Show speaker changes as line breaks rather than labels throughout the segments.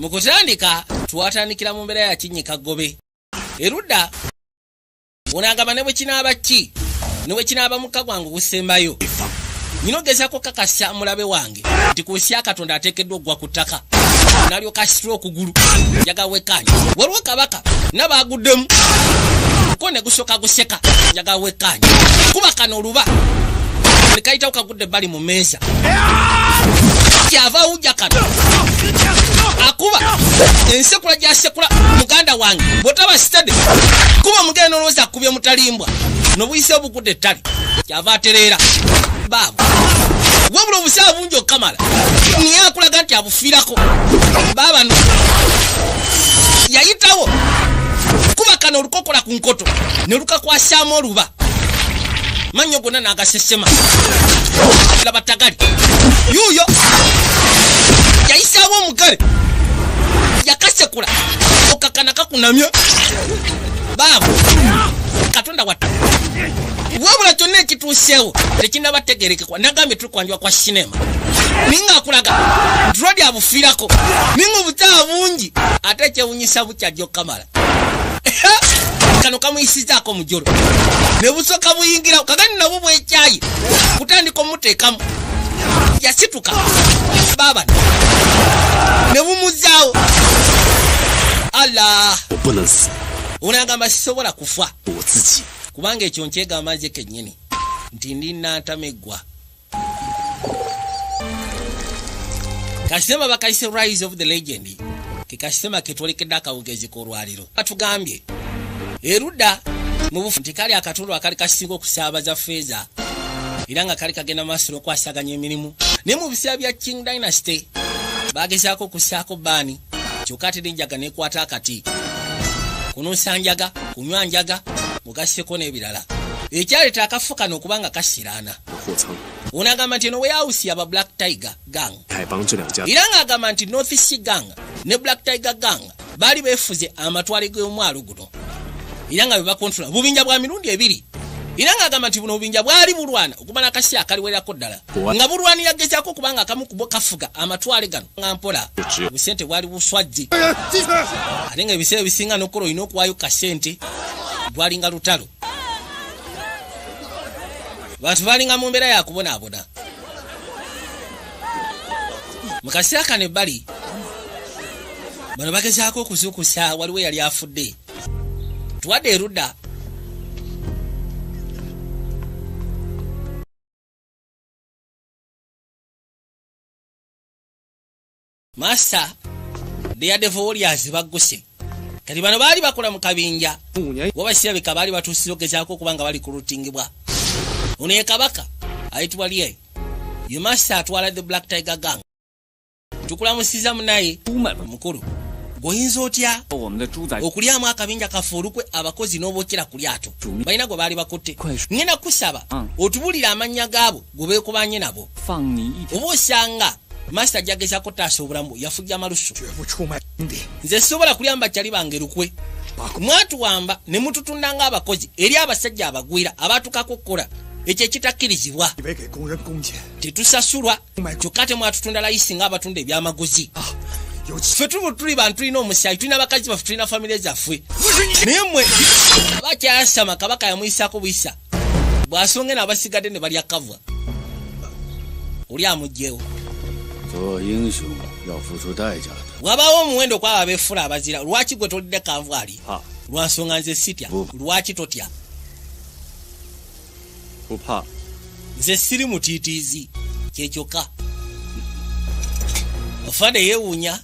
Mu kutandika twatandikira mu mbeera ya kinnyika ggobe. Erudda onaagamba ne bwe kinaaba ki, ne bwe kinaaba mukka gwange ogusembayo, nina ogezaako kakasa mulabe wange nti ku nsi ya Katonda ateekeddwa okugwa ku ttaka n'alyoka asitula okugulu. Njaga wekkaanya, waliwo kabaka nabaaguddemu ko ne gusooka guseka. Njaga wekkaanya, kuba kano oluba ne kayitawo kagudde ebbali mu mmeeza. Kyava awujja kano akuba ensekula gyasekula. Muganda wange, bw'otaba steady kuba omugenda n'olowooza akubye mutalimbwa nobuyise obugudde ettale. Kyava atereera baabo, wabula obusawo bungi okukamala niye akulaga nti abufiirako. Baabano yayitawo kuba kano olukokola ku nkoto ne lukakwasaamu oluba mannyo gonna n'agasesema. Laba tagali yuuyo yayisaawo omugale yakasekula okakana kakunamye baabo. Katonda wattu, wabula kyonna ekituuseewo tekinnabategerekekwa. Nagambye tuli kwanjula kwa sinema, naye nga akulaga nti Rodi abufiirako, naye nga obukyawa bungi ate ekyewunyisa bukyajja okukamala. Kano kamuyisizaako omujolo ne busooka buyingira kagani nabwo bwekyayi kutandika omuteekamu. Yasituka baabano ne bumuzaawo. Allah,
我不能死，
ono agamba sisobola kufa
我自己。
kubanga ekyo nkyegamba nze kennyini nti ndi nantameggwa. Kasitema bakayise Rise of the Legend, ke kasitema ketwolekedde akawugezi k'olwaliro. Batugambye erudda mu bufu nti kali akatundu akali kasinga okusaabaza feeza era nga kali kagenda maaso n'okwasaganya emirimu, naye mu biseera bya King Dynasty bagezaako okussaako baani, kyokka ate n'enjaga nekwata akati kunuusa njaga, kunywa njaga, mugasseko n'ebirala ekyaleeta akafo kano okuba nga kasiraana.
货仓，
Ono agamba nti eno warehouse yaba Black Tiger Gang.
海帮这两家
Era ng'agamba nti North Sea Gang ne Black Tiger Gang baali beefuze amatwale g'omwalo guno era nga bebakontrola bubinja bwa mirundi ebiri. Era ng'agamba nti buno obubinja bwali bulwana okumala akaseera akaliwerako ddala nga bulwanira gezaako okubanga akamu kubo kafuga amatwale gano nga mpola obusente bwali buswajje, ate nga ebiseera ebisinga n'okukola olina okuwaayo kasente. Gwalinga lutalo, bantu balinga mu mbeera yakubonaabona. Mu kaseera kano ebbali bano bagezaako okuzuukusa waliwo eyali afudde. Tuwadde erudda Master Daredevil Warriors bagguse. Kati bano baali bakola mu kabinja
五年
wabasirabika baali batuusiza okugezaako okuba nga bali kulutingibwa. Ono ye kabaka ayitibwa Lie, ye master atwala the Black Tiger Gang. Tukulamusiza munaye
出卖了
mukulu, gweoyinza otya
我们的猪仔
okulyamu akabinja kaffe olukwe abakozi n'obookera ku lyato balina gwe baali bakutte? Ngenda kusaba otubulire amannya gaabo gwe beekubanye nabo,
放你一条
oba osanga masita ajjagezaako taasa obulamu yafujja amalusu.
绝不出卖兄弟。
Nze sobola kulya bakyali bange lukwe. Mwatuwamba ne mututunda ng'abakozi eri abasajja abagwira abatukako okukola ekyo ekitakkirizibwa.
以为给工人工钱，
Tetusasulwa, kyokka temwatutunda layisi ng'abatunda ebyamaguzi.
有钱
Ffe tuli bantu, tulina omusaayi, tulina bakazi baffe, tulina famire zaffe, naye mmwe bakyasama. Kabaka yamuyisaako buyisa bw'asonge n'abasigadde ne balya kavwa oli amugjewo.
做英雄要付出代价的。
Wabaawo omuwendo kwabo abeefula abazira. Lwaki gwe tolidde kanvu ali? Lwansonga nze sitya. Lwaki totya?
不怕，
Nze siri mutiitiizi, kyekyokka. Ofande yeewuunya,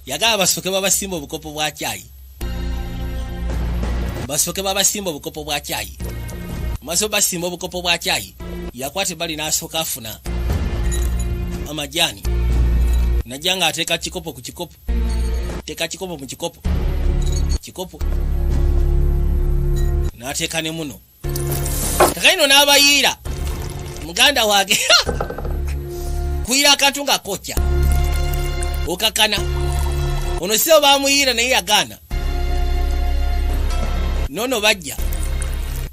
yagamba basooke babasimba obukopo bwa caayi, basooke babasimba obukopo bwa caayi. Maze basimba obukopo bwa caayi, yakwata ebbali n'asooka afuna amajaani, najja ng'ateeka kikopo ku kikopo, teeka kikopo mu kikopo, kikopo n'ateeka ne muno kakaino n'abayiira. Muganda wange, kuyira akantu nga kokya okakana. Ono sibo bamuyiira naye yagaana. Nono bajja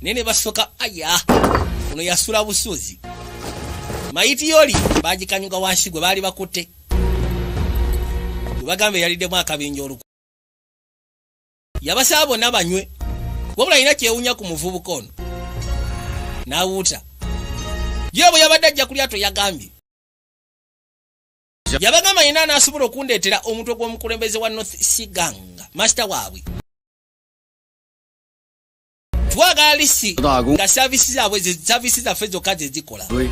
naye ne basooka aya ono yasula busuuzi mayiti yoli bagikanyuga wansi gwe baali bakutte. Webagamba eyaliddemu akabinja oluku, yabasaba bonna banywe, wabula alina kyewunya ku muvubuka ono n'awuuta. Ye bwe yabadde ajja ku lyato yagambye, yabagamba, "Yina anaasobola okundeetera omutwe gw'omukulembeze wa North Sea Gang, master waabwe. Twagala list nga service zaabwe, service zaffe zokka ze zikola."
对，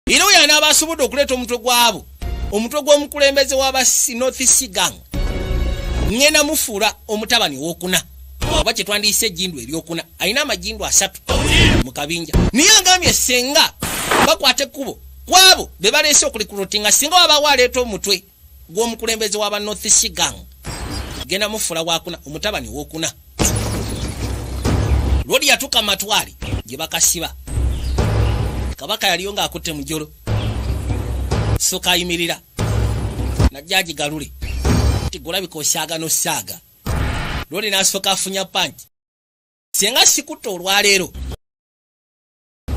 Era oyo anaaba asobodde okuleeta omutwe gwabo, omutwe gw'omukulembeze w'aba North Sea Gang, ŋŋenda mufuula omutabani owokuna, oba kye twandiyise ejjindu eryokuna. Alina amajindu 3 mu kabinja. Naye agambye senga bakwata ekkubo kwabo be baleese okurecruitinga, singa wabaawo aleeta omutwe gw'omukulembeze w'aba North Sea Gang, genda mufuula wakuna, omutabani owokuna. Lwoli yatuuka mu matwale gye bakasiba kabaka, yaliyo ng'akutte mujolo. Soka ayimirira najja agigalule ti gulabika osaaga n'osaaga. Lwoli n'asooka afunya punch. "Senga sikutta olwaleero,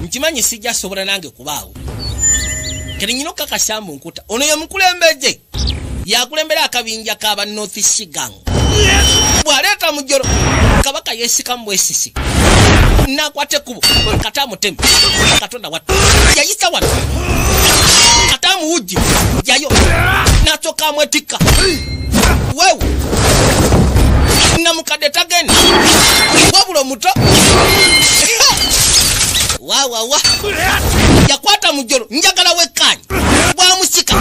nkimanyi sijja sobola nange kubaawo. Kati nyina okukakasa mbu nkuta ono ye mukulembeze, yakulembera akabinja k'aba North Sea Gang." Bw'aleeta mujolo, kabaka yeesikamu bwesisi nakwata ekkubo kata amuteme. Katonda wattu, yayisa wano kata amuwujje jayo nasooka amwetikka. Wewe namukadde tagenda, wabula omuto wawawa yakwata mujolo. Njagala wekkaanya bwamusika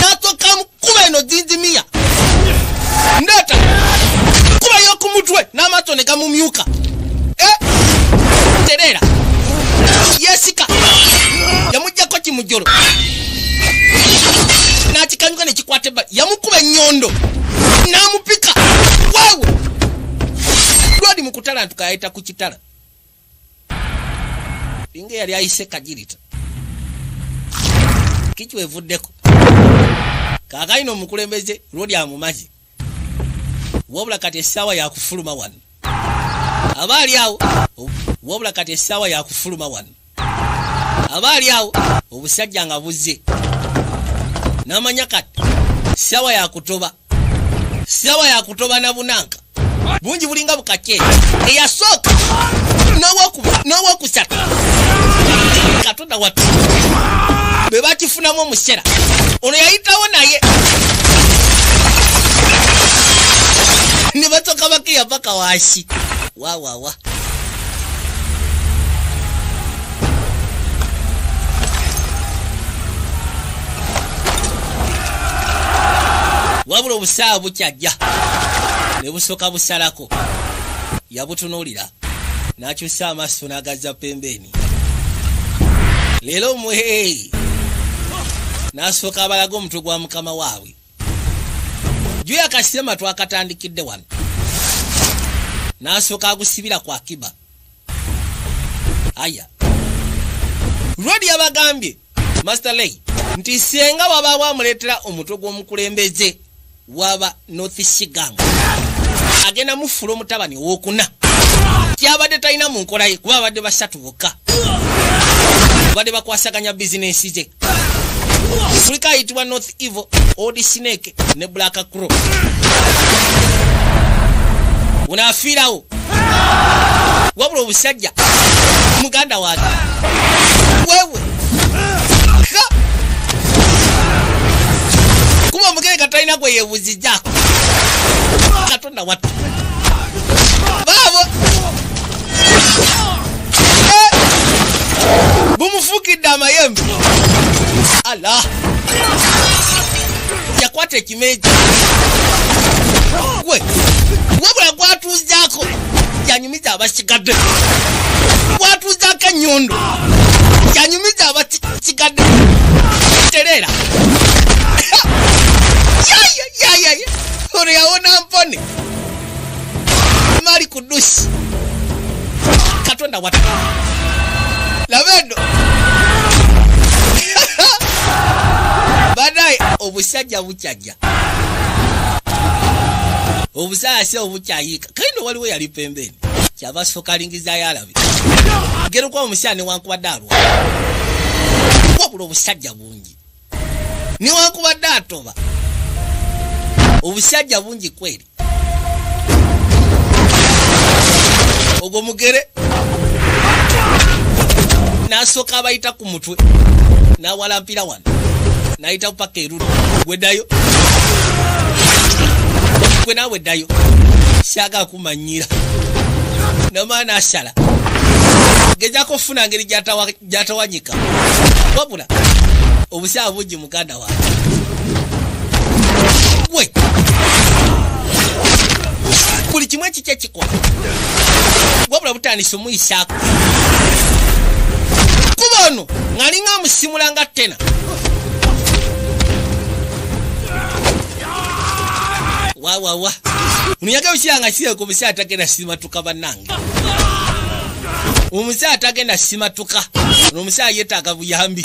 nasooka amukuba eno zinzimiya ndeeta kuba y'okumutwe n'amaaso ne gamumyuka. Eh, tereera yeesika yamugjako kimujolo n'akikanyuka nekikwata ebbali, yamukuba ennyondo n'amupika. Wewe lwali mu kutalantuka yayita ku kitala linga eyali ayise kagirita kikwevuddeko. Kaakayina omukulembeze lwoli amumaze, wabula kati essaawa yakufuluma wano aba ali awo. Wabula kati essaawa yakufuluma wano aba ali awo. Obusajja nga buzze n'amanya kati ssaawa yakutoba, ssaawa yakutoba na bunanka bungi bulinga bukake. Eyasooka n'owokusatu, Katonda wattu, bwe bakifunamu omusera ono yayitawo naye ne basooka bakiya paka wansi. Wawawa, wabula obusaawa bukyajja ne busooka busalako. Yabutunuulira n'akyusa amaaso n'agazza pembeeni. Leero mwe n'asooka abalaga omutwe gwa mukama waabwe. Juya kasema twakatandikidde wano, n'asooka agusibira ku akiba. Aya Rodi yabagambye Master Lay nti senga wabaawo amuleetera omutwe gw'omukulembeze waba North Sea Gang, agenda mufuula omutabani owokuna, kyabadde talina mu nkola ye, kuba abadde basatu bokka badde bakwasaganya bizinensi ze. Kuliko ayitibwa North Evil, Old Snake ne Black Crow. Ono afiirawo, wabula obusajja muganda wange wewe. Ha! Kuba omugere katalina gwe yeebuzijjaako. Katonda wattu, baabo. Eh! Bumufuukidde amayembe. Ala yakwata ekimeeji gwe, wabula gwatuuzaako yanyumiza abasigadde, gwatuuzaako ennyondo yanyumiza abasigadde. Tereera, yayayaya, ono yawona mpone mali kudusi. Katonda watu, laba eno banaye, obusajja bukyajja, obusajja si obukyayiika. Kaino waliwo yali pembeni, kyava sooka alingizayo alabe gerukuba omusajja newankubadde alwa, wabula obusajja bungi newankubadde atoba. Obusajja bungi kweri. Ogwo mugere n'asooka abayita ku mutwe n'awalampira wano n'ayita paka erudda. Gweddayo gwe naawe, ddayo, syagala kumanyira. Namala n'asala gezaako okufuna ngeri gy'atawanyika, wabula obusaaba bungi. Muganda wange gwe, buli kimu ekikye kikola, wabula butandise omuyisaako kuba ono ng'alinga amusimula nga ttena. Wawawa, ono yagabikira nga kireka omusaala tagenda simatuka. Bannange, omusaala tagenda simatuka. Ono omusaala yeetaaga buyambi.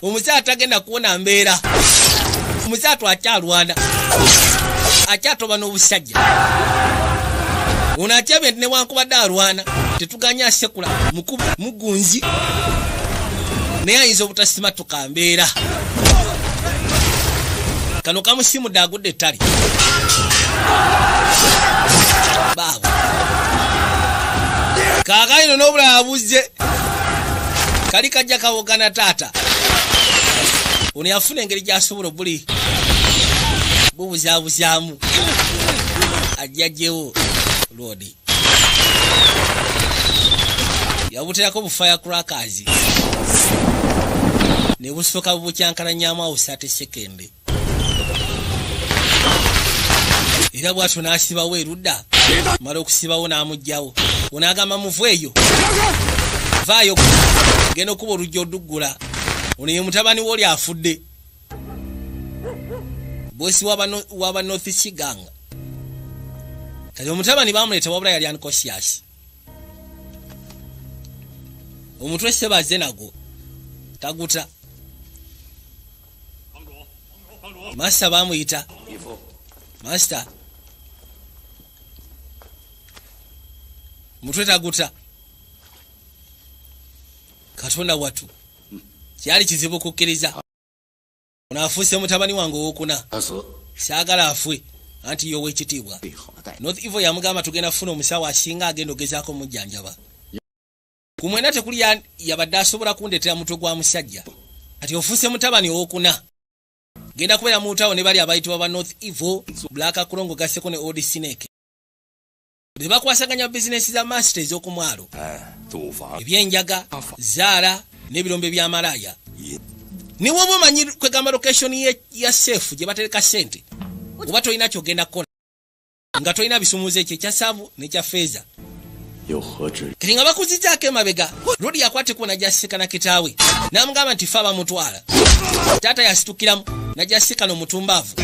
Omusaala tagenda kuwona mbeera. Omusaala twakyalwana, akyatoba n'obusajja. Ono akyabye nti newankubadde alwana, tetuganya asekula mukubu mugunzi, naye ayinza obutasimatuka mbeera. Kano kamusimudde, agudde ettale. Baabo kaakayino n'obulala buzze kali kajja kawogana. Taata ono yafuna engeri gy'asobola obuli bubuzaabuzaamu, ajjajjewo lwodi yabuterako bu fire crackers ne busooka bubukyankalanyamu awo saate sekende. Era bwatyo n'asibawo erudda, mala okusibawo n'amugjawo. Ono agamba, "Muveeyo, vaayo, genda okuba olujja oduggula." Ono ye mutabani wooli afudde, bosi waba North Sea Gang. Kati omutabani bamuleeta, wabula yali unconscious. Omutwe sebaze nagwo taguta. Master bamuyita master, mutwe taguta. Katonda watu, kyali kizibu kukkiriza ono afuuse mutabani wange owokuna.
他死
Saagala afwe, anti ye ow'ekitiibwa.
最好的大夫。
North Evil yamugamba, "Tugenda kufuna omusawo asinga, agenda ogezaako mujjanjaba." Ku mwena tekuli yabadde asobola kundeetera mutwe gwa musajja. Kati ofuuse mutabani owokuna, genda kubeera mu lutalo ne bali abayitibwa ba North Evil, Black Crow, gasseko ne Old Snake, be bakwasaganya bizinesi za master ez'okumwalo.
哎，赌房
Ebyenjaga, zaala n'ebirombe by'amalaaya. Niwoba omanyi kwegamba location ya safe gye batereka sente, oba tolina kyogenda kukola nga tolina bisumuuzo ekyo ekya saabu n'ekya feeza.
又何至？
Kati nga bakuzizaako emabega, lodi yakwata ekkubo najja kitaawe n'amugamba nti fe abamutwala. Taata yasitukiramu najja sikana omutumbaavu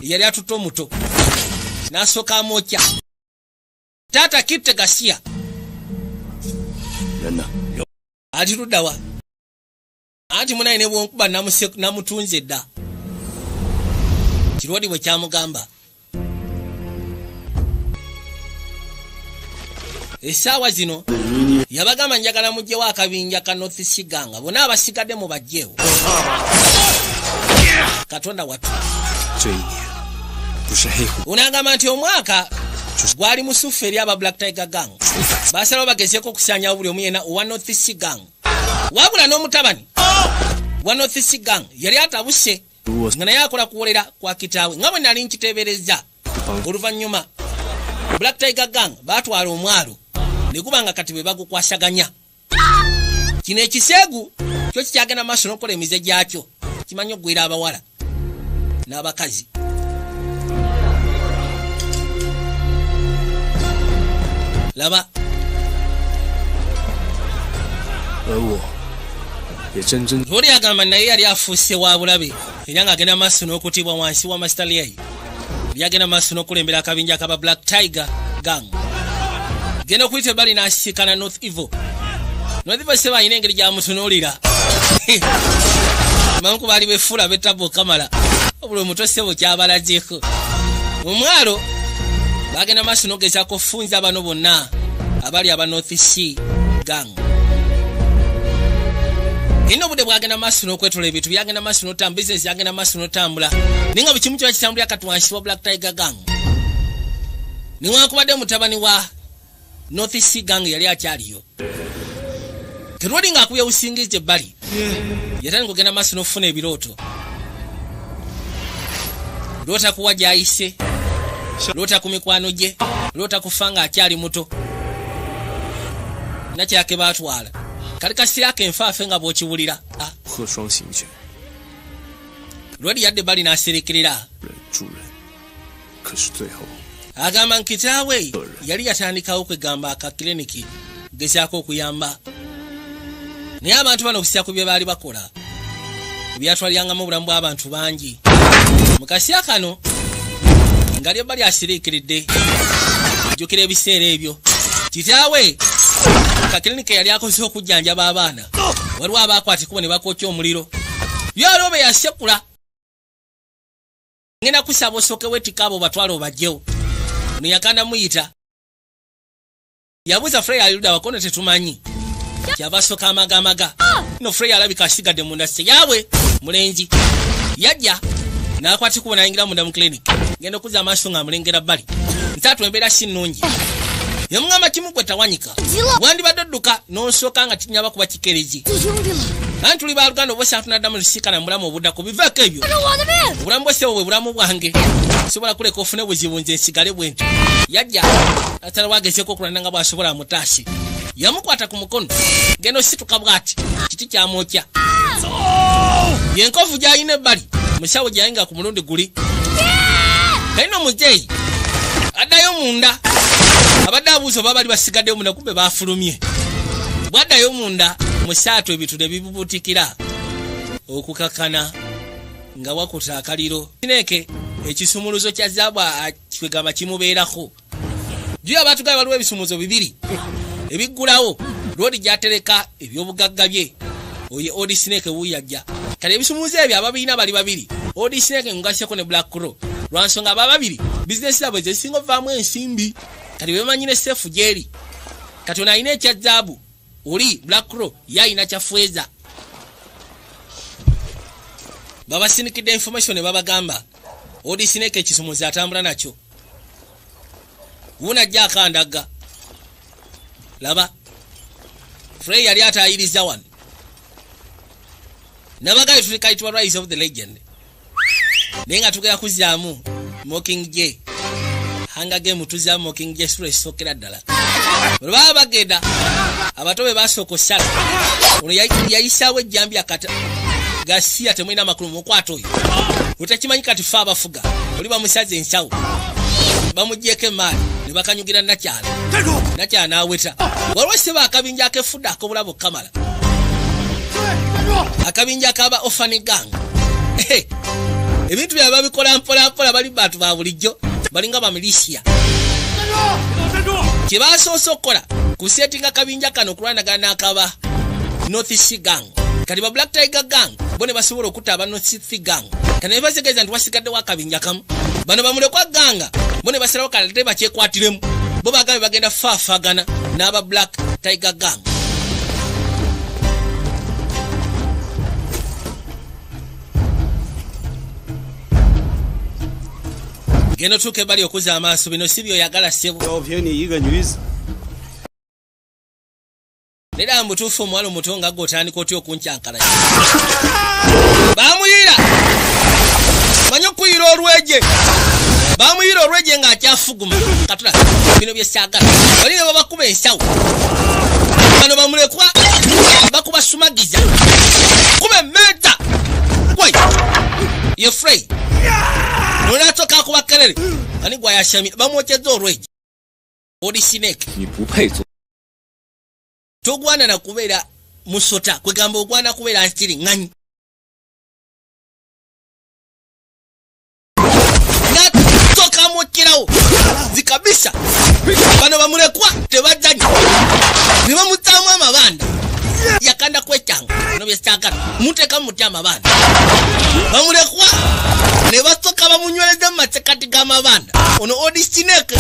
eyali atutte omuto, n'asooka amwokya. Taata kitte gasiya.
人呢？
Ati luddawa? Anti munaye ne bwonkuba namutunze dda. Kirwadi bwe kyamugamba. Essaawa zino yabagamba, "Njagala mugjewo akabinja ka North Sea Gang, bonna abasigadde mubajjeewo." Katonda watu.
这一年不是黑虎
Onagamba nti omwaka gwali musufu eri aba Black Tiger Gang. Basalawo bagezeeko okusanyawo buli omu yenna owa North Sea Gang, wabula n'omutabani wa North Sea Gang yali atabuse nga naye akola kuwolera kwa kitaawe nga bwe nali nkiteebereza. Oluvannyuma Black Tiger Gang baatwala omwalo ne guba nga kati bwe bagukwasaganya. Kino ekiseegu kyo kikyagenda maaso n'okukola emize gyakyo, kimanyi okugwira abawala n'abakazi. Laba.
而我，也真真
Oli agamba naye yali afuuse wa bulabe era ng'agenda maaso n'okutiibwa wansi wa Master Liai. Lyagenda maaso n'okulembera akabinja kaba Black Tiger Gang. Genda okuyita ebbali n'asisikana North Evil. North Evil seba alina engeri gyamutunuulira, mangu baali befuula betabu okamala obuli omutwe sebo kyabalagyeko. Omwalo bagenda maaso n'ogezaako okufunza bano bonna abali aba North Sea Gang. Nina obudde bwagenda maaso n'okwetola, ebintu byagenda maaso n'otambula, bizinesi yagenda maaso n'otambula, naye nga buli kimu kiba kitambulira kati wansi wa Black Tiger Gang. Newankubadde mutabani wa North Sea Gang yali akyaliyo, terwali ng'akubya busingizi ebbali, yatandika okugenda maaso n'okufuna ebirooto. Loota kuwa gy'ayise, loota ku mikwano gye, loota kufa ng'akyali muto. Nakyake baatwala kali kasirako enfaafe nga bw'okiwulira. Ah,
贺双行拳
Lwali yadde bali n'asiriikirira.
人助人，可是最后
Agamba nkitaawe yali yatandikawo kwegamba akakiliniki gezaako okuyamba, naye abantu bano okusya ku bye baali bakola ebyatwalyangamu obulamu bw'abantu bangi. Mu kasya kano nga lyo bali asiriikiridde, jjukira ebiseera ebyo kitaawe kakiliniki yali akoze okujjanjaba abaana, waliwo abaakwata ekkubo ne bakwokya omuliro byaliwo be yasekula. Ngenda kusaba osooke weetikka abo batwale obajjewo. Ono yakanda muyita, yabuuza Frey aludda wakono, tetumanyi kyava asooka amagamaga. No Frey alabika asigadde munda se yaabwe. Mulenzi yajja n'akwata ekubo n'ayingira munda mu clinic. Ngenda okuzza amaaso nga amulengera bbali nsaatu, embeera si nnungi. Yamugamba kimu, gwe tawanyika, wandibadde odduka n'onsooka nga kinyaba kuba kikerezi.
做兄弟了，
Anti tuli baluganda, oba osantunaddamu lusiikana mu bulamu obuddako, biveeko ebyo.
这我的命！
Obulamu bwessebo bwe bulamu bwange, sobola kuleka ofune buzibu nze nsigale bwe nti. Yajja atala wagezeko okulwana nga bw'asobola amutaasi, yamukwata ku mukono, genda osituka bw'ati kiti kyamwokya yenkovu gy'alina ebbali musawo gyayinga ku mulundi guli. Kalina omuzeeyi addayo munda, abadde abuuza oba bali basigaddeyo munda, kumbe bafulumye. Bwaddayo munda musaatu ebintu ne bibubutikira okukakana nga wakuta akaliro kineeke ekisumuluzo kya zaabu kwegamba kimubeerako juyo. Abaatugabe waliwo ebisumuluzo bibiri ebiggulawo lwodi gyatereka ebyobugagga bye. Oye Old Snake wuyajja kati ebisumuluzo ebyo ababirina bali babiri, Old Snake ngugaseko ne Black Crow, lwansonga aba babiri bizinesi zaabwe zesinga ovaamu ensimbi. Kati bemanyi ne safe gyeri. Kati ono alina ekya zaabu, oli Black Crow ye alina kya fweza. Babasinikidde information ne babagamba Old Snake ekisumuzi atambula nakyo. Wunajja akandaga laba Frey yali atayiriza wano nabagayo tuli kayitibwa Rise of the Legend, naye nga tugenda kuzaamu Mockingjay, Hunger Game. Tuzaamu Mockingjay sula esookera ddala. Bwe baba bagenda abato be basooka osala, ono yayisaawo ejjambi akata gasiya temulina amakulu, mukwata oyo otakimanyi. Kati fe abafuga oli bamusaze ensawo, bamugyeko emaali ne bakanyugira nakyala nakyala n'aweta. Waliwo seba akabinja akefudde ak'obulabo kamala, akabinja akaba orphan gang. Ebintu byabwe babikola mpolampola, bali bantu ba bulijjo, balinga bamilisiya. Kye basoose okukola kusetinga kabinja kano okulwanagana n'akaba North Sea Gang. Kati ba Black Tiger Gang bo ne basobola okutta aba North Sea Gang. Kati ne bategeeza nti wasigaddewo akabinja kamu, bano bamulekwa ganga bo ne basalawo kalate bakyekwatiremu. Bo bagambe bagenda faafaagana n'aba Black Tiger Gang. Genda otuuka ebbali okuzza amaaso, bino si byoyagala ssebo.
要凭你一个女子，
Nera mutuufu omuwala omuto nga gwe otandika otya okunkyankalanya? Bamuyira manyi okuyira olweje, bamuyira olweje ng'akyafuguma. Katula bino byesaagala. Bali ne babakuba ensawo, bano bamulekwa bakuba sumagiza kuba emmeeta gwe ye Frey nonatoka akuba kerere ani gwayasamye bamwokyeza olweje oli Snake.
你不配做。
Togwana na kubeera musota, kwegamba ogwana kubeera nkiriŋŋanyi natokamukirawo zikabisa. Bano bamulekwa tebajjanya ne bamutaamu amabanda, yakanda kwekyanga no byekyagala muteekamu muty amabanda. Bamulekwa ne basoka bamunywereza mu masekati g'amabanda. Ono Old Snake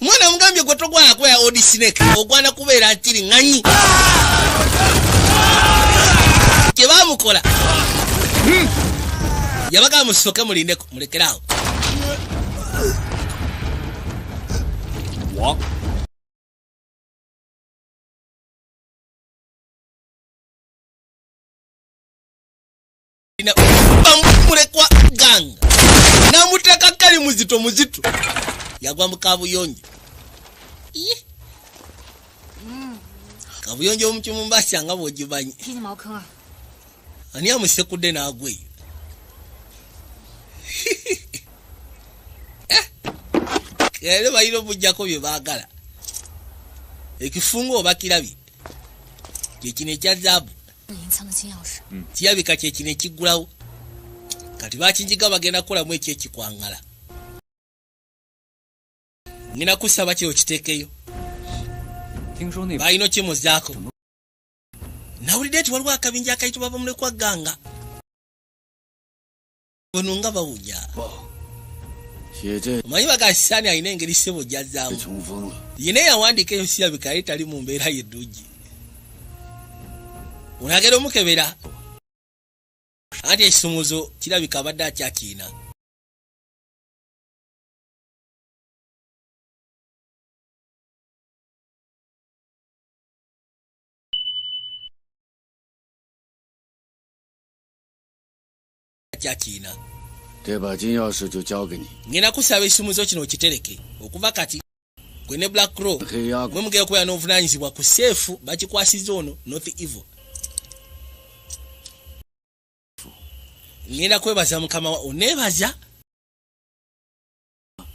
mwana mugambye gwe togwana kubeera Old Snake, ogwana kubeera nkiriŋŋanyi. Bamukola yabagamba musooke mulindeko, mulekeraawo.
我
Bamulekwa ganga namuteeka kali muzito muzito, yagwa mu kabuyonjo. Ih. Kabuyonjo omukimumbasa nga bw'ogimanyi.
踢进茅坑啊！
Ani amusekudde n'agwa eyo? Eh, era balina obujjako bye baagala. Ekifungo oba kirabye kyekino ekya zaabu.
银仓的金钥匙，
Kirabika kyekino ekiggulawo. Kati bakinjiga bagenda kukolamu ekyekikwangala. Ngina kusaba kyo okiteekeyo.
听说那
Balina okimuzaako. Nawulidde nti waliwo akabinja akayitibwa bamulekwa ganga, bono nga bawunya.
写这
Omanyi bagasisaani alina engeri ssebo gy'azzaamu.
冲锋了，
Yina eyawandiika eyo sirabika yali tali mu mbeera yeddungi. Ono agenda omukebera anti ekisumuuzo kirabika abadde akyakiina. Akyakiina.
这把金钥匙就交给你。
Ngenda kusaba ekisumuuzo kino okitereke. Okuva kati gwe ne Black Crow
黑鸭
mwe mugenda okubeera n'obuvunaanyizibwa ku seefu bakikwasiza ono North Evil. Ngenda kwebaza mukama wa oneebaza.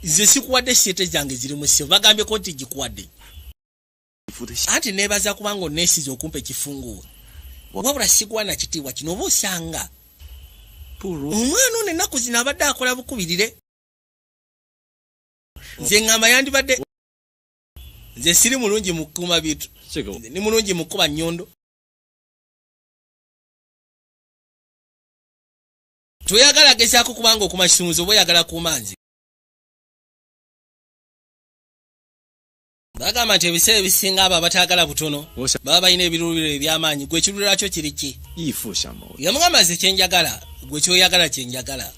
Nze sikuwadde sente zange ziri mu seefu, bagambyeko nti gikuwadde.
夫的心
Anti neebaza kubanga oneesiza okumpa ekifunguwo, wabula sikuwa na kitiibwa kino. Oba osanga
不如
omwana ono ennaku zino abadde akola bukubirire. Nze ŋŋamba yandibadde nze siri mulungi mu kukuuma bintu.
这个
Nze ndi mulungi mu kukuba nnyondo. Toyagala gezaako kubanga okuma kisumuzo oba oyagala kuuma nze. Bagamba nti ebiseera ebisinga abo abataagala butono
我想
baba balina ebiruubiriro eby'amaanyi. Gwe ekiruubiriro kyo kiri ki?
义父相谋，
Yamugamba nze kyenjagala gwe kyoyagala kyenjagala,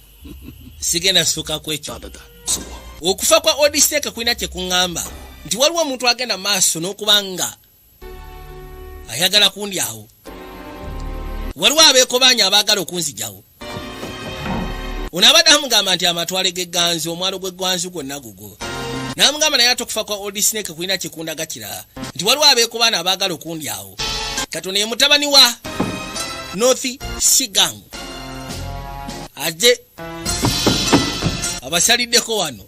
sigenda sukka ku ekyo.
大的胆是我，
Okufa kwa Odiseke kulina kye kuŋŋamba nti waliwo omuntu agenda maaso n'okuba nga ayagala kundyawo. Waliwo abeekobaanya abaagala okunzijawo. Ono abadde amugamba nti amatwale g'egganzi, omwalo gw'eggwanzi gwonna gugwo. N'amugamba naye ate okufa kwa Odiseke kulina kyekundaga kirala nti waliwo abeekobaana abaagala okundyawo. Katono ye mutabani wa North Sigang aje abasaliddeko wano.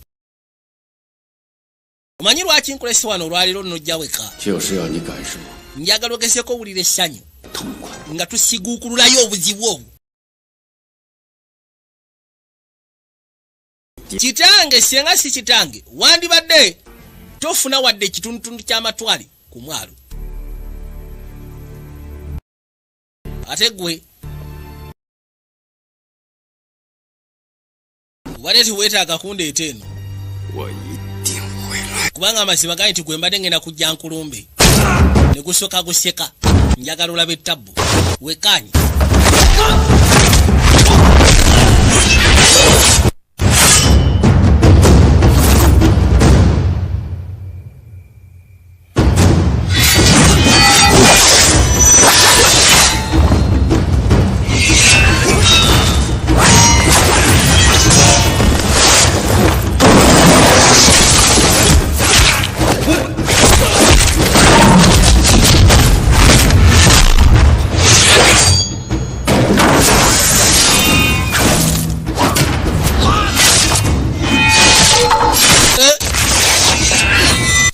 Omanyi lwaki nkulese wano olwaleero nojja weka?
就是要你感受
Njagala ogezeko owulira essanyu
痛快。
nga tusiguukululayo obuzibu obwo. Kitange senga si kitange wandibadde tofuna wadde ekitundutundu ky'amatwale ku mwalo. Ate gwe obadde tiweetaaga kundeeta eno.
我一定会来。
Kubanga amazima gali nti gwe mbadde ngenda kujja nkulumbe ne gusooka guseka. Njagala olaba ettabbu wekaanyi.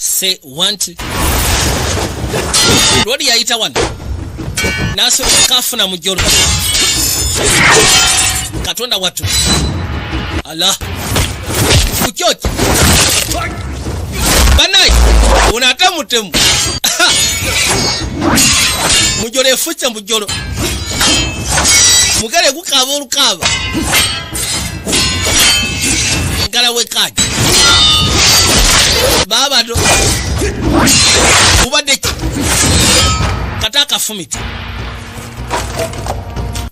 Se want lwoli yayita wano n'asoboka afuna mujjolo. Katonda wattu ala kukyoki banayi ono ate mutemu mujjolo efukye mujjolo mugere gukaaba olukaaba ngala wekaji baabado kubadde ki kata akafumita.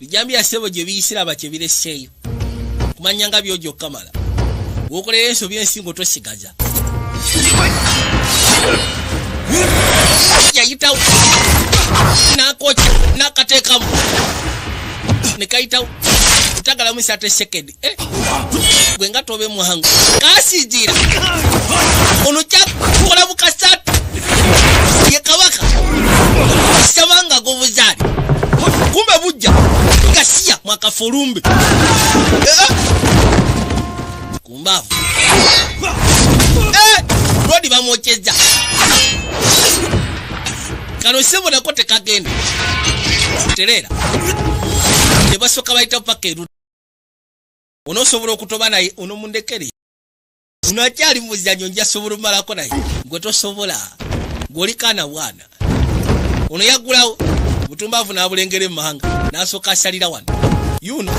Bijambiya ssebo gye biyisiraba kye bireseeyo kumanya nga byojja okukamala wokolera ensobi ensingo tosigaza. Yayitawo nakokya nakateekamu nekayitawo otagalamu 30 second gwe nga tobe muhangu kasinziira ono kyakola bukasatu ye kabaka sabanga gobuzaali kumbe bujja gasiya mwakafulumbe kumbavu lodi bamwokyeza kano sebo nako tekagenda terera tebasooka bayita paka eru onosobola okutoba naye ono mundekere ono akyali muzanyo njasobola omalako naye gwe tosobola gwoli kaana bwana ono yaggulawo butumbavu n'abulengera emmanga n'asooka asalira wano yuno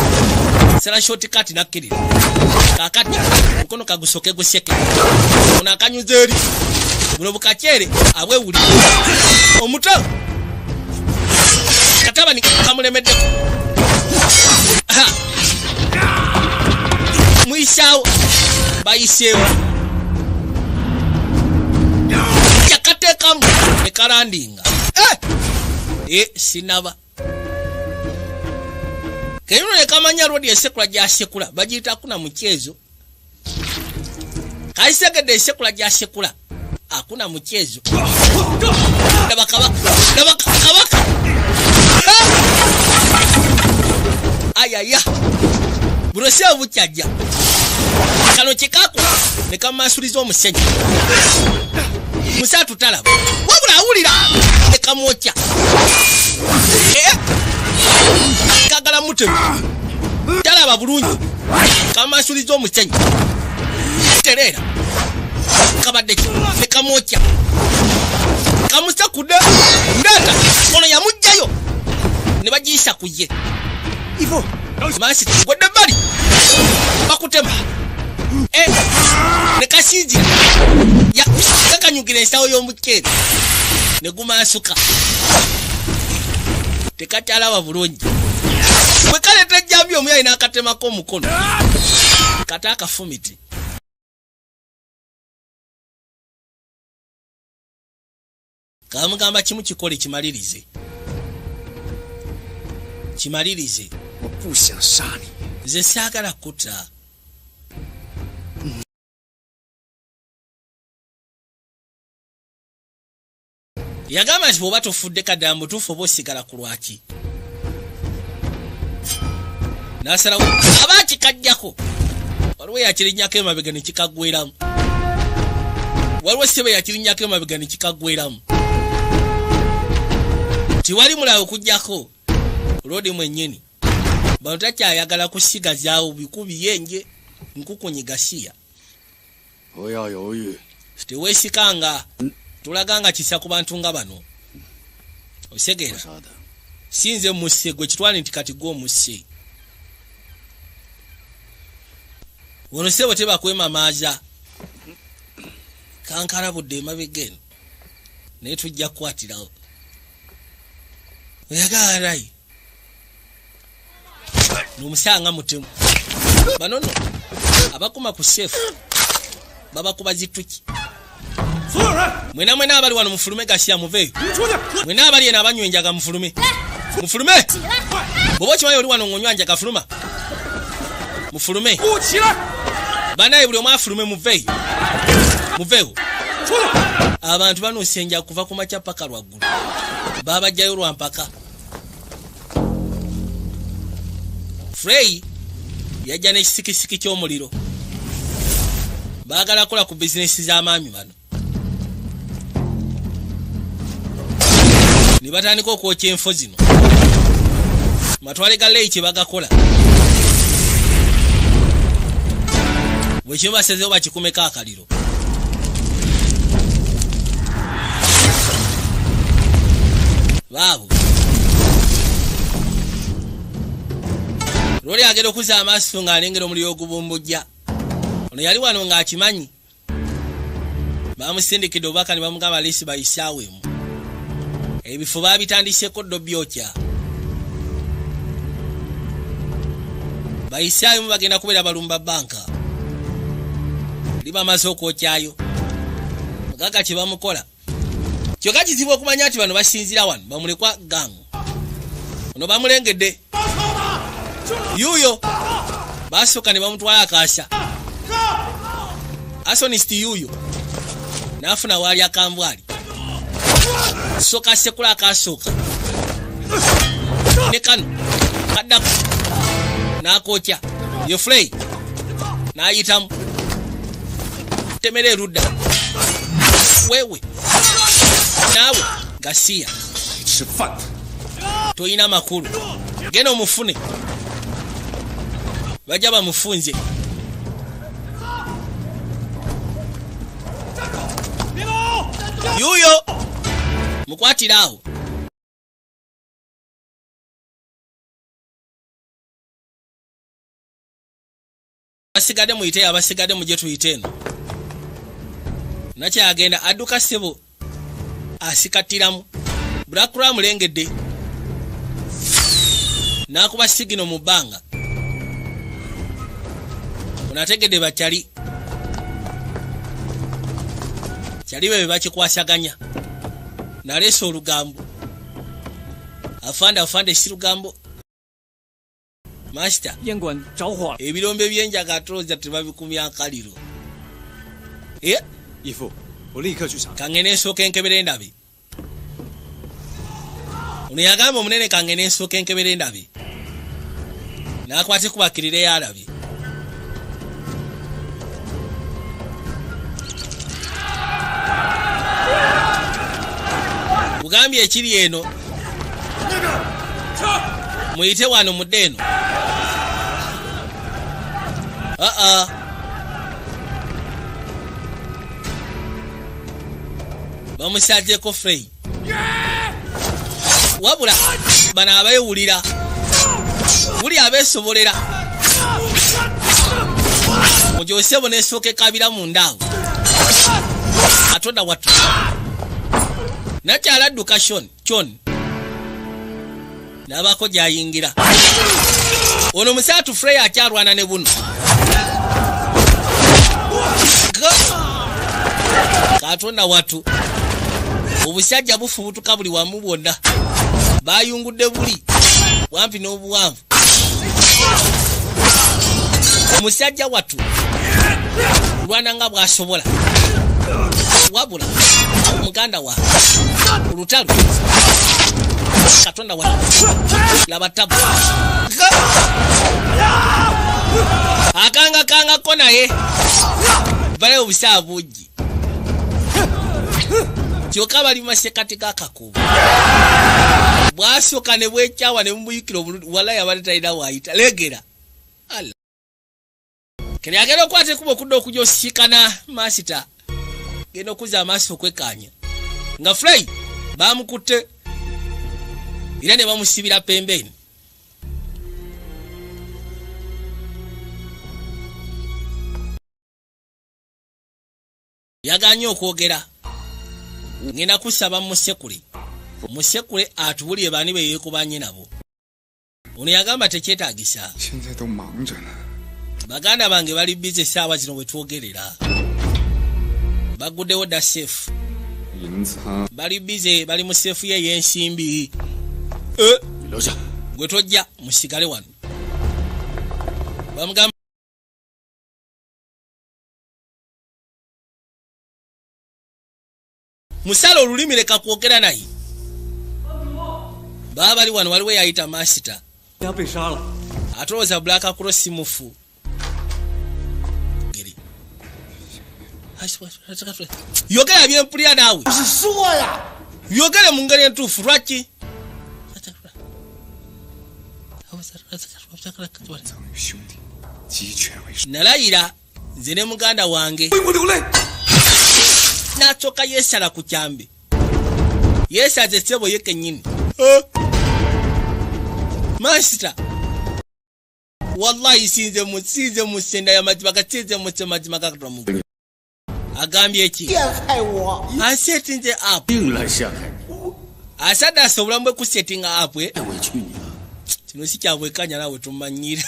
sala shortcut nakkirira kakati mukono kagusoke guseke ono akanyuza eri buno bukakyere abwewulira omuto katabani kamulemeddeko muyisaawo bayiseewo yakateekamu ekalandinga sinaba kenyuno nekamanya lwodi esekula gyasekula bagiyita akuna mukyezo kaisegedde esekula gyasekula akuna mukyezo laba kabaka laba kabaka ayaya bulose obukyajja kano kyekakola ne kamasuliza omusenyu musatu talaba wabula awulira ne kamwokya kagala mutemu talaba bulungi kamasuliza omusenyu tereera kabadde ne kamwokya kamusakudde ndata ono yamugjayo ne bagiyisa ku ye masi gwedde bali bakutema ne kasinzira kakanyugira ensawo y'omuceere ne gumansuka tekakyalaba bulungi bwe kaleeta ejjambi omuyayi n'akatemako omukono kata akafumiti kamugamba kimu kikole kimalirize kimalirize nze saagala kutta yagamba nti bw'oba tofudde kaddala mutuufu oba osigala ku lwaki n'asalawo aba akikajjako waliwo yakirinnyako emabega ne kikaggweramu waliwo ssebe yakirinnyako emabega ne kikaggweramu tiwali mulawo okuggyako lodi mwennyini bano takyayagala kusigazaawo bikubi yenje nkukunyi gasiya teweesikanga tulaganga kisa ku bantu nga bano osegeera sinze musse gwe kitwale nti kati gwe omusse ono ssebo tebakwemamaaza kankalabudde emabega eno naye tujja kukwatirawo oyagala nomusanga mutemu bano no abakuma ku sefu babakuba zituki mwena mwena abali wano mufulume gasiya muveeyo mwena abali eno abanywa enjaga mufulume mufulume bw'oba okimanyi oli wano ng'onywa njaga fuluma mufulume banaye buli omu afulume muveeyo muveewo abantu banuusa enjaga kuva ku makya paka lwaggulu babajjayo lwa mpaka Frey yajja n'ekisikisiki ky'omuliro baagala kukola ku bizinesi z'amaami bano ne batandika okwokya enfo zino matwale ga leyi kye bagakola bwe kimu basazeewo bakikumeko akaliro baabo lwoli agenda okuzza amaaso ng'alengera omuliro ogubumbujja ono yali wano ng'akimanyi bamusindikidde obubaka ne bamugamba leesi bayisaawo emu ebifo baabitandiseko ddo byokya. Bayisaayo bagenda kubeera balumba banka. Libamaze okwokyayo. Mugagga kye bamukola. Kyokka kizibu okumanya nti bano basinziira wano bamulekwa gang. Ono bamulengedde. Yuuyo basooka ne bamutwala akaasa. Arsonist yuuyo n'afuna waali akambwali. Soka sekula akasooka. Ne kano kaddako n'akookya. Ye Frey n'ayitamu. Temera erudda. Wewe naawe gasiya.
吃饭。
Toyina makulu. Genda omufune. Bajja bamufunze. Yuyo mukwatire awo. Abasigadde muyite, abasigadde mujje tuyite eno. Nakyagenda adduka ssebo asikattiramu. Black amulengedde n'akuba sigino mu bbanga. Ono ategedde bakyali kyali be bakikwasaganya. Naleese olugambo. Afande afande si lugambo. Master.
烟馆着火了，
Ebirombe by'enjaga atulowooza tebabikumya nkaliro.
义父，我立刻去查。
Kangene ensooka enkebere endabe. Ono yagamba omunene kangene ensooka enkebere endabe. N'akwata ekubakirira eyalabye. Kugambye ekiri eno. Muyite wano mudde eno. Aa. Bamusagyeko Frey. Wabula bano abeewulira buli abeesobolera mugyosebo n'esooka ekabira munda awo. Katonda wattu nakyala adduka shon chon n'abaako gy'ayingira. Ono musaatu Frey akyalwana ne buno. Katonda wattu obusajja bufubutuka buli wamu bwonna bayungudde buli bwampi n'obuwanvu. Omusajja wattu lwana nga bw'asobola wabula muganda wa olutalo. Katonda wa laba tabu akangakangako naye balayo obusaa bungi kyokka bali mu masekati g'akakubo bwasooka ne bwekyawa ne bumuyikira obulungi walayi abadde talina waayita legera. Allah. Kati agenda okukwata ekkubo okudda okujja osisikana masita genda okuzza amaaso okwekkaanya nga Frey baamukutte era ne bamusibira pembeeni. Yaganye okwogera. Ngenda kusaba musekule musekule atubulire baani be yeekubanye nabo. Ono yagamba tekyetaagisa.
现在都忙着呢。
Baganda bange bali busy essaawa zino wetwogerera baguddewo dda safe.
银仓
Bali busy bali mu safe ye ey'ensimbi.
你留下。
Gwe tojja musigale wano. Bamugamba musala olulimi leka kwogera naye. Baba bali wano waliwo eyayita masita.
他被杀了。
Atolooza Black Cross mufu. Geri. Yogera byempulira naawe. Yogere mu ngeri entuufu lwaki?
曾与兄弟鸡犬为首，
Nalayira nze ne muganda wange.
为我流泪。
N'asooka yeesala ku kyambe. Yeesaze ssebo ye kennyini. Masita. Wallahi sinze mu sinze mu senda ya mazima ga sinze mu mazima ga Katonda mu. Agambye ki?
陷害我！
Asettinze up.
定来陷害你，
Asaddaasa obulamu bwe kusettinga up.
太委屈你了。
Kino si kyabwekanya naawe tumanyira.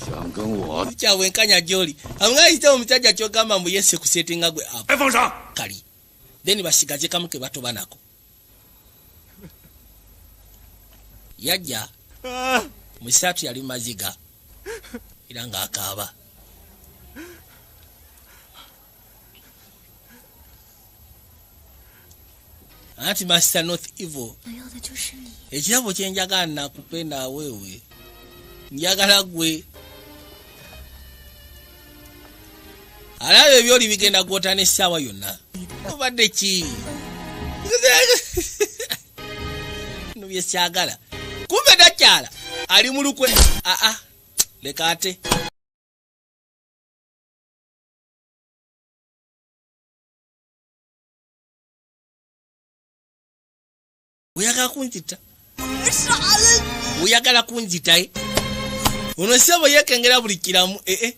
想跟我
Kyabwenkanya gyoli amwayita omusajja kyogamba mbu yese kusetinga gwe apo
哎，放手！
Kali then basigaze kamu ke batoba nako yajja musatu yali maziga era ng'akaaba. Anti Master North Evil
我要的就是你。
Ekirabo kye njagala nakupenda wewe njagala gwe alaba ebyoli bigenda gwota n'essaawa yonna obadde ki no byesyagala kumbe nakyala ali mu lukwe aa leka ate oyagala kunzita oyagala kunzita e ono sebo yekengera buli kiramu ee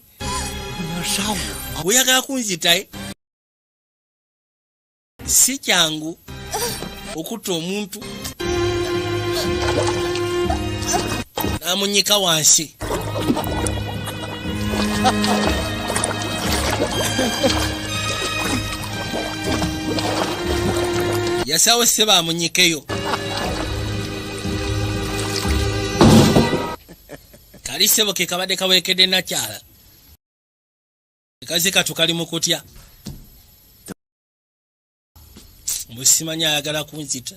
oyagala kunzita e si kyangu okutta omuntu n'amunyika wansi yasawo sebo amunyikeyo kali sebo ke kabadde kawerekedde nakyala kazi katu kali mu kutya musimanyi ayagala kunzita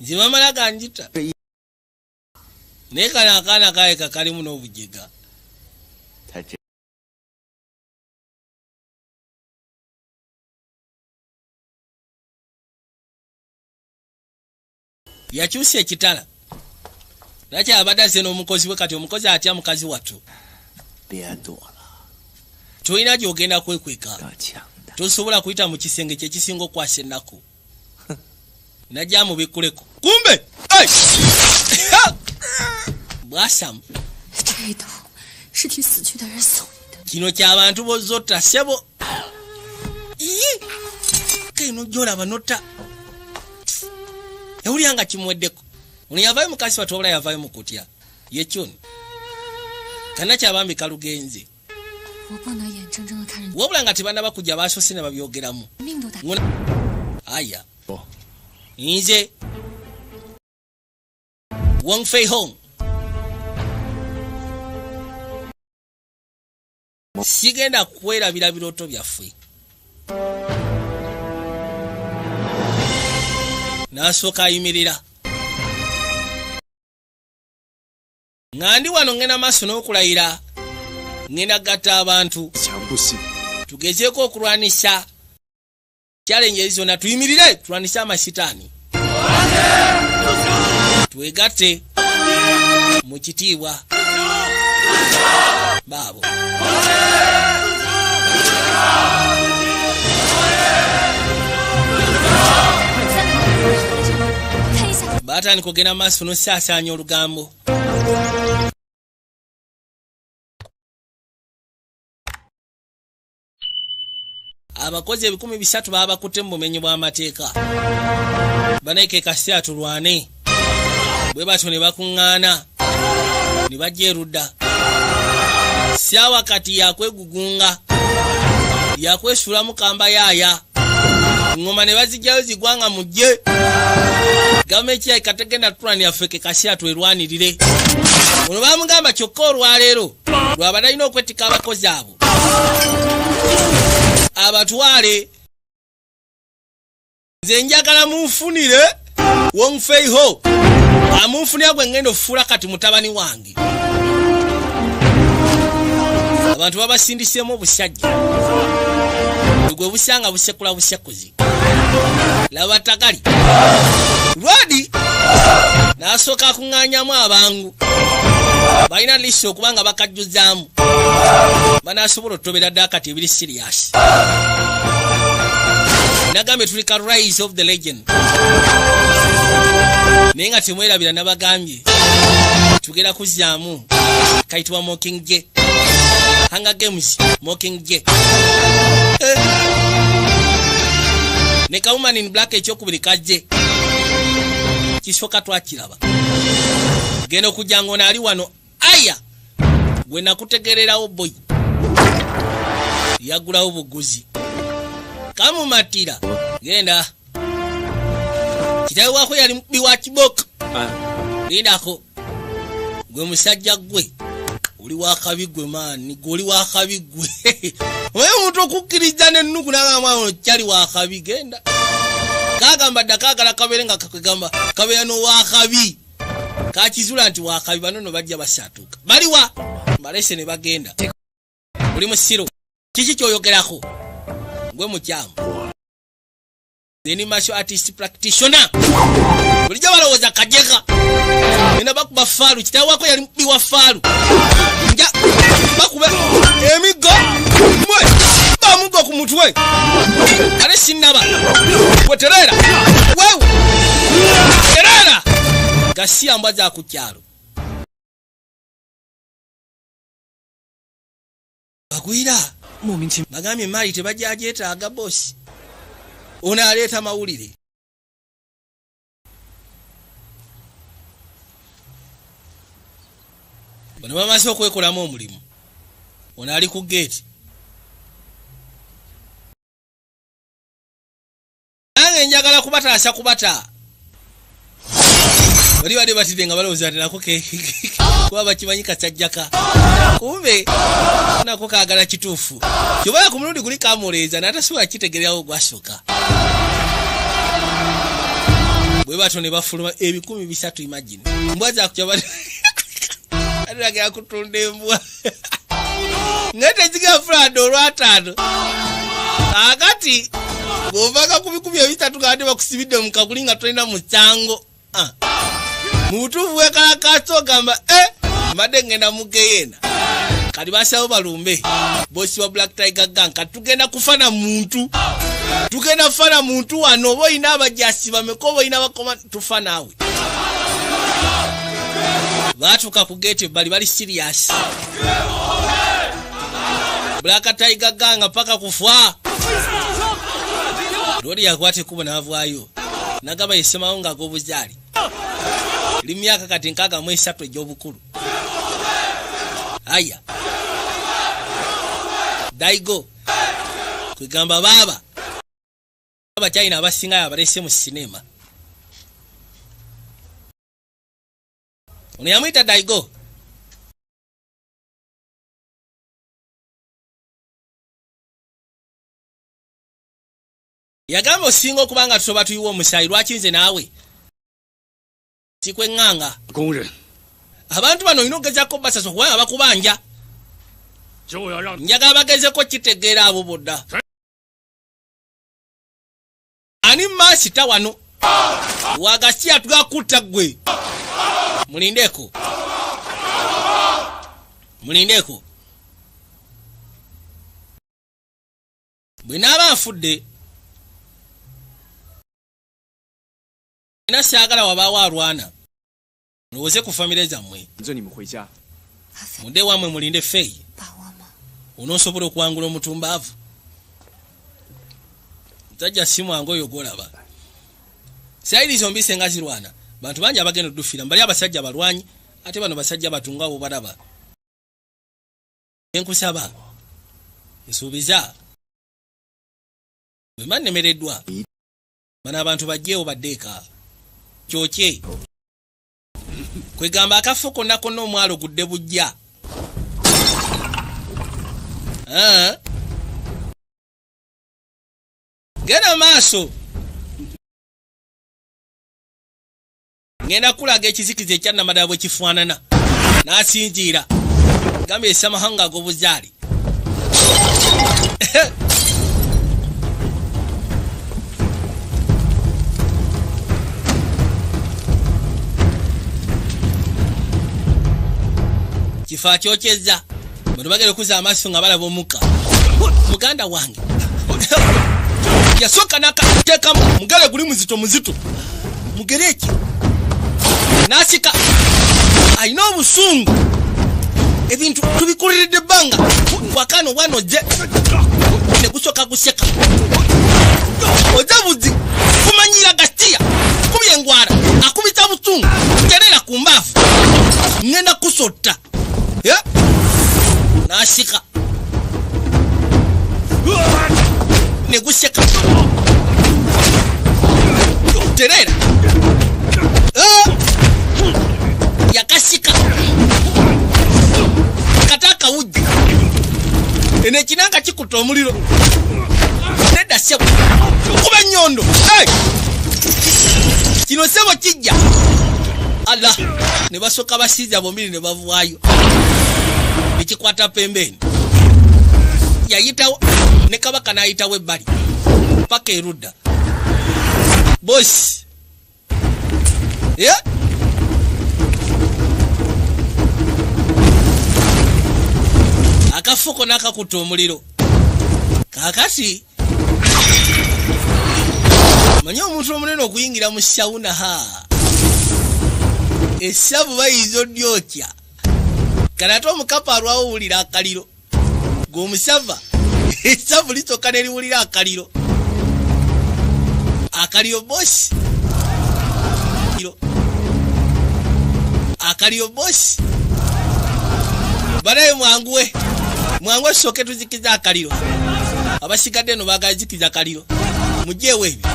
nze bamala ganjita naye kano akaana kaayeka kalimu n'obujega yakyusa ekitala nakyala abadde azze n'omukozi we kati omukozi atya mukazi wattu tolina gy'ogenda kwekweka tosobola kuyita mu kisenge kye kisinga okwasa ennaku najja amubikkuleko kumbe bwasamu
这刀是替死去的人送你的。
Kino ky'abantu bozzotta ssebo keno gy'olaba notta yawulira nga kimuweddeko ono yavaayo mukasi wattu wabula yavaayo mu kutya ye kyoni kanna kyabambi kalugenze
我不能眼睁睁的看着你
Wabula nga tebannaba kujja basoose ne babyogeramu
命都搭
Aya nze Wong Fei Hong sigenda kwerabira birooto byaffe n'asooka ayimirira nga ndi wano ngenda maaso n'okulayira ngenda gatta abantu
强不信，
tugezeeko okulwanisa challenge ezi zonna tuyimirire tulwanise amasitaani twegatte mu kitiibwa baabo
看一下，
Baatandika ogenda maaso n'osaasaanya olugambo abakozi 3,000 baabakutte mu bumenyi bw'amateeka banaike kaseera tulwane bwe batyo ne bakuŋŋaana ne bajja erudda saawa kati yakwegugunga yakwesuulamu kamba yaaya ngoma ne bazijjayo zigwanga mujje gavumenti yaika tegenda tulanira ffe ke kaseera twerwanirire ono bamugamba kyokka olwaleero lwabadde alina okwetika abakozi abo abatwale nze njagala munfunire Wong Fei Ho amunfunira gwe ngenda okufuula kati mutabani wange abantu babasindiseemu obusajja gwe busanga busekula busekuzi laba tagali lwadi n'asooka akuŋŋaanyamu abangu balina lisi okuba nga bakajjuzaamu banaasobola otobera ddala kati ebiri serious nagambye tuli ka Rise of the Legend naye nga temwerabira nabagambye tugenda kuzzaamu kayitibwa Mockingjay Hunger Games Mockingjay ne ka Woman in Black ekyokubiri kajje kisooka twakiraba genda okujja ng'ono ali wano aya Gwe nakutegererawo boyi. Yagulawo buguzi. Kamumatira. Genda. Kitawe wako yali mukubbi wa kibooko. Lindako. Gwe musajja gwe. Oli wakabi gwe maani, gwe oli wakabi gwe. Omanyi omuntu okukkiriza n'ennugu n'agamba ono kyali wakabi genda. Kagamba dda kaagala kabeere nga kakagamba kabeera n'owakabi. Kakizula nti wakabi bano no bajja basatuuka. Baliwa? Mbalese ne bagenda. Oli musiru. Kiki ky'oyogerako? Gwe mukyamu. Ni martial artist practitioner. Bulijjo balowooza kajega. Nina bakuba faalu, kitaawe wako yali mukubbi wa faalu. Nja bakuba emiggo mwe bamugo ku mutwe. Ate sinnaba. Gwe tereera. Wewe. Tereera. Gasiya mbwa za ku kyalo. Bagwira. Bagambye emaali tebajja gyetaaga bosi. Ono aleeta mawulire. Bano bamaze okwekolamu omulimu. Ono ali ku geeti. Nange njagala kubataasa kubata. Bali bali batidde nga balowooza nti nako ke kuba bakimanyi kasajjaka. Kumbe nako kaagala kituufu. Kyobala ku mulundi guli kamuleeza n'atasobola kitegererawo gwasooka. Bwe batyo ne bafuluma 300,000 imagine. Mbwa za kutya bali. Atulagera kutunda embwa. Naye tezigenda fulada olwataano. Akati bw'ovanga ku 300,000 nga bakusibidde mu kaguli nga tolina musango. Mu butuufu weekalakaasa ogamba mbadde ngenda mu geyeena. Kati basawo balumbe bosi wa Black Tiger Gang kati tugenda kufana muntu. Tugenda kufana muntu wano oba olina abajasi bameka oba olina bakoma tufa naawe. Baatuuka ku geeti ebbali bali serious. Black Tiger Gang paka kufa. Lori yakwata ekkubo n'avaayo. N'agamba yesemawo ng'ag'obuzaale. Li myaka kati 63 egy'obukulu. Aya. Daigo. Kwegamba baaba. Abachina abasinga abalese mu sinema. Ono yamuyita Daigo. Yagamba osinga okuba nga tusoba tuyiwa omusaayi lwaki nze naawe sikweŋŋanga. Abantu bano olina okugezaako basasa kubanga bakubanja. Njagala bagezeko kitegeera abo bonna. Ani maasita wano? Wagasiya tugakutta ggwe. Mulindeko. Mulindeko. Bwe naaba nfudde na saagala wabaawo alwana. Mulowooze ku famire zammwe. Mudde wammwe mulinde Fei. Onoosobola okuwangula omutumbaavu. Musajja si mwangu oyo gw'olaba. Sayidi zombi senga zirwana. Bantu bangi abagenda oddufiira. Bali abasajja balwanyi ate bano basajja batunga abo balaba. Nkusaba nsuubiza bwe mba nnemereddwa bano abantu bajjeewo badde eka kyokye. Kwegamba akafo konna konna omwalo gudde bujja. Genda maaso. Ngenda kulaga ekizikiza ekyannamadala bwe kifaanana. N'asinziira. Gambye esamahanga ag'obuzaale. Kifo akyokyezza. Bano bagenda okuzza amaaso nga balaba omukka. Muganda wange. Yasooka n'akateekamu mugere guli muzito muzito. Mugere ki? N'asika. Alina obusungu. Ebintu tubikuliridde ebbanga. Wakano wano ojje. Ne gusooka guseka. Ojja buzi. Kumanyira gasiya. Kubye engwara. Akubita busungu. Terera ku mbaafu. Ngenda kusotta. Yakasika ne guseka terera. Ah! Yakasika kata akawujja. Eno ekinanga kikutta omuliro. Nedda ssebo, kuba ennyondo. Hey! Kino ssebo kijja ala ne basooka basiiza bombiri ne bavaayo nekikwata pembeeni. Yayitawo ne kabaka n'ayitawo ebbali paka erudda bosi. Yeah? Akafuko n'akakutta omuliro. Kaakati manyi omuntu omunene okuyingira mu sauna, ha, essabu bayinza odyokya. Kale ate omukapa alwawo owulira akaliro gweomusava, essavu lisooka neriwulira akaliro, akaliro bosi, akaliro bosi. Banaye mwanguwe, mwanguwe, tusooke tuzikiza akaliro. Abasigadde no baagala zikiza kaliro, mugyewo ebyo.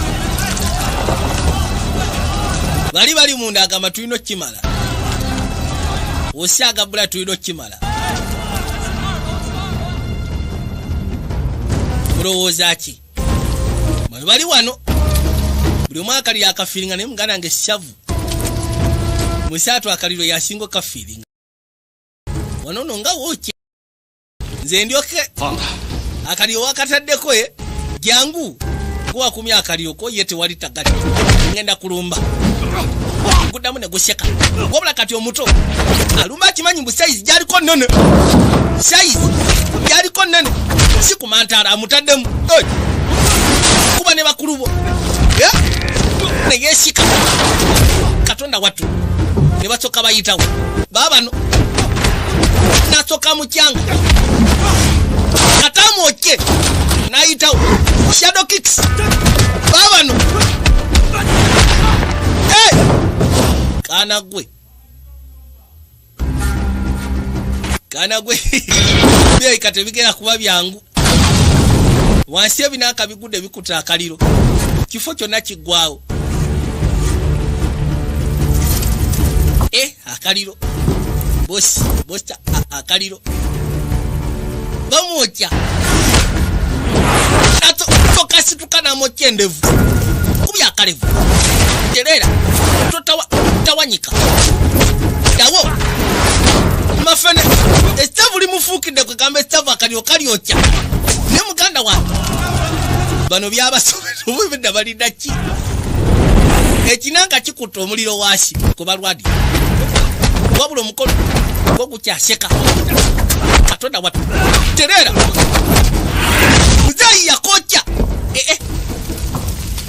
Bali bali munda agamba tulina okukimala osi agabula, tulina okukimala. Mulowooza ki? Bano bali wano buli omu akaliro akafiiringa, naye muganda nge ssavu musaatu akaliro yasinga okafiiringa wano no nga wookya. Nze ndyoke.
放他！
Akaliro wakataddeko e jangu guwakumya akaliro ko ye tewali tagati. Ngenda kulumba guddamu ne guseka. Wabula kati omuto alumba akimanyi mbu size gyaliko nnene, size gyaliko nnene, si kumantaala amutaddemu. Hey! Kuba ne bakulu bo. Eh? Ne yeesika. Katonda wattu, ne basooka bayitawo baabano nasooka mukyanga katamwokye n'ayitawo shadow kicks baabano. Hey! Kaana gwe, kaana gwe, birabika tebigenda kuba byangu. Wansi ebinaaka bigudde bikuta akaliro, kifo kyonna kiggwawo. E akaliro bosi bosi, akaliro bamwokya tokasituka namwokya endevu kubya akalevu terera totawanyika dawo mafene essavu limufuukidde kwegamba essavu akaliro kalyokya. Ne muganda wange bano byabasobedda balina ki ekinanga kikutta omuliro waasi kubalwadi. Wabula omukono gwo gukyaseka. Katonda watu, terera muzeeyi yakokya. Eh, eh.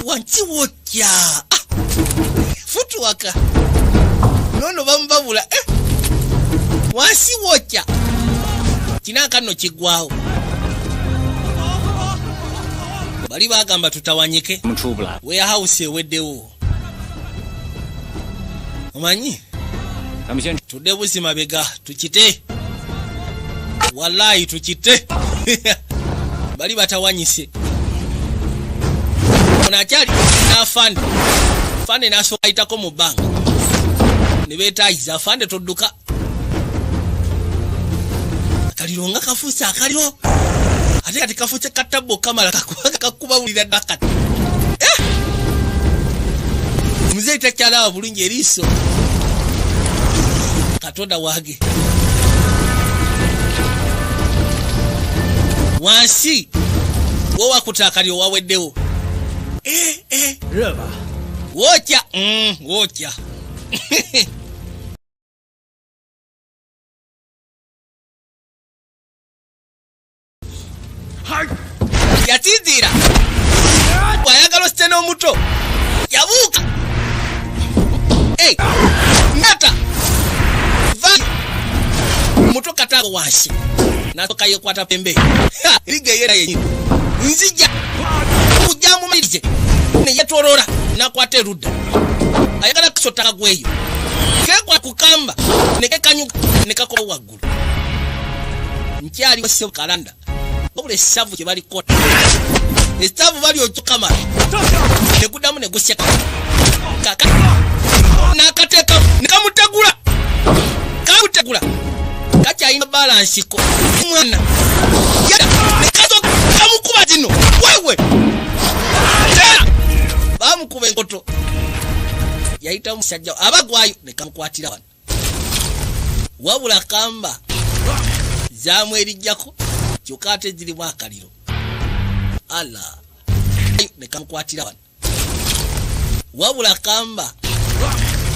Wansi wokya. Ah, futuwaka nono bamubabula. Eh. Wansi wokya kinanka nno kiggwawo. Bali bagamba tutawanyike.
我们出不来。
Warehouse eweddewo omanyi.
咱们先
Tudde buzi mabega tukite, wallayi tukite. Bali batawanyise. Ono akyali n'afande, fande n'asooka ayitako mu bbanga ne beetayiza. Afande todduka, akaliro nga kafuuse akaliro ate kati kafuuse katabbo kamala kakubawulira dda kati. Eh! Muzeeyi takyalaba bulungi eriiso. Katonda wange, wansi wowakuta akaliro waweddewo. Eh, eh.
热吧？
Wokya, wokya. Yasinziira bw'ayagala osite n'omuto yabuuka. Hey, nata va muto kataago wansi nasoka yekwata pembe ligeyera yenyini nzija kujja mumalirize neyetolola nakwata erudda ayagala kusota kagweyo kekwa kukamba nekekanyuka nekakoba waggulu. Nkyaliwo ssebo kalanda, wabula essavu kye balikola, essavu bali okyukamala neguddamu neguseka kaka n'akateeka nekamutegula, kamutegula, kakyalina balance ko mwana yada nekazo kamukuba zino wewe tera bamukuba enkoto yayita omusajja abagwayo nekamukwatira wano, wabula kamba zamwerijjako kyokka ate zirimu akaliro ala nekamukwatira wano, wabula kamba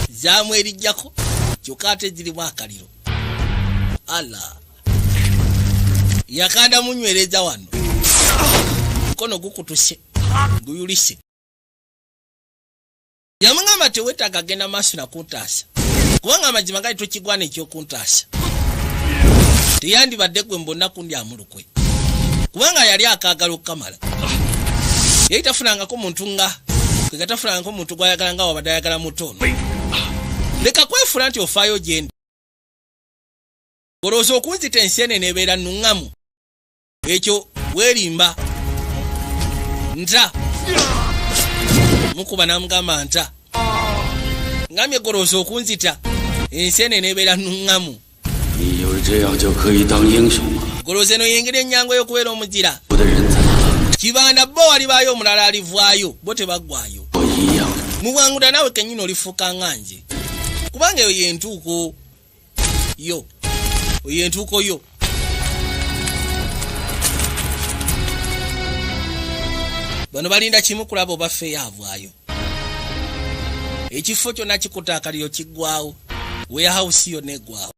zamwerijjako kyokka ate zirimu akaliro ala yakanda munywereza wano, mukono gukutuse guyulise. Yamugamba, "Tewetaaga genda maaso nakuntaasa, kubanga amazima gali tokigwana ekyokuntaasa. Teyandibadde gwe mbonna kundyamu lukwe," kubanga yali akaagala okukamala. Yali tafunangako muntu nga kega, tafunangako muntu gwayagala nga wabadde ayagala mutono. Leka kwefula nti ofaayo gyendi, olowooza okunzita ensi ene nebeera nuŋŋamu, ekyo weerimba. Nta mukuba namugamba, "Nta ngambye golowooza okunzita ensi ene nebeera nuŋŋamu."
你以为这样就可以当英雄吗？
Golowooza eno yengeri ennyangu ey'okubeera omuzira?
我的人在
Kibanda bo walibaayo omulala alivaayo, bo tebaggwayo.
我一样。
Mubwangula naawe kennyini olifuuka nga nze, kubanga eyo yentuuko yo, eyo entuuko yo. Bano balinda kimu kulaba oba ffeeyo avaayo. Ekifo kyonna kikuta akaliro kiggwawo, warehouse yonna eggwawo.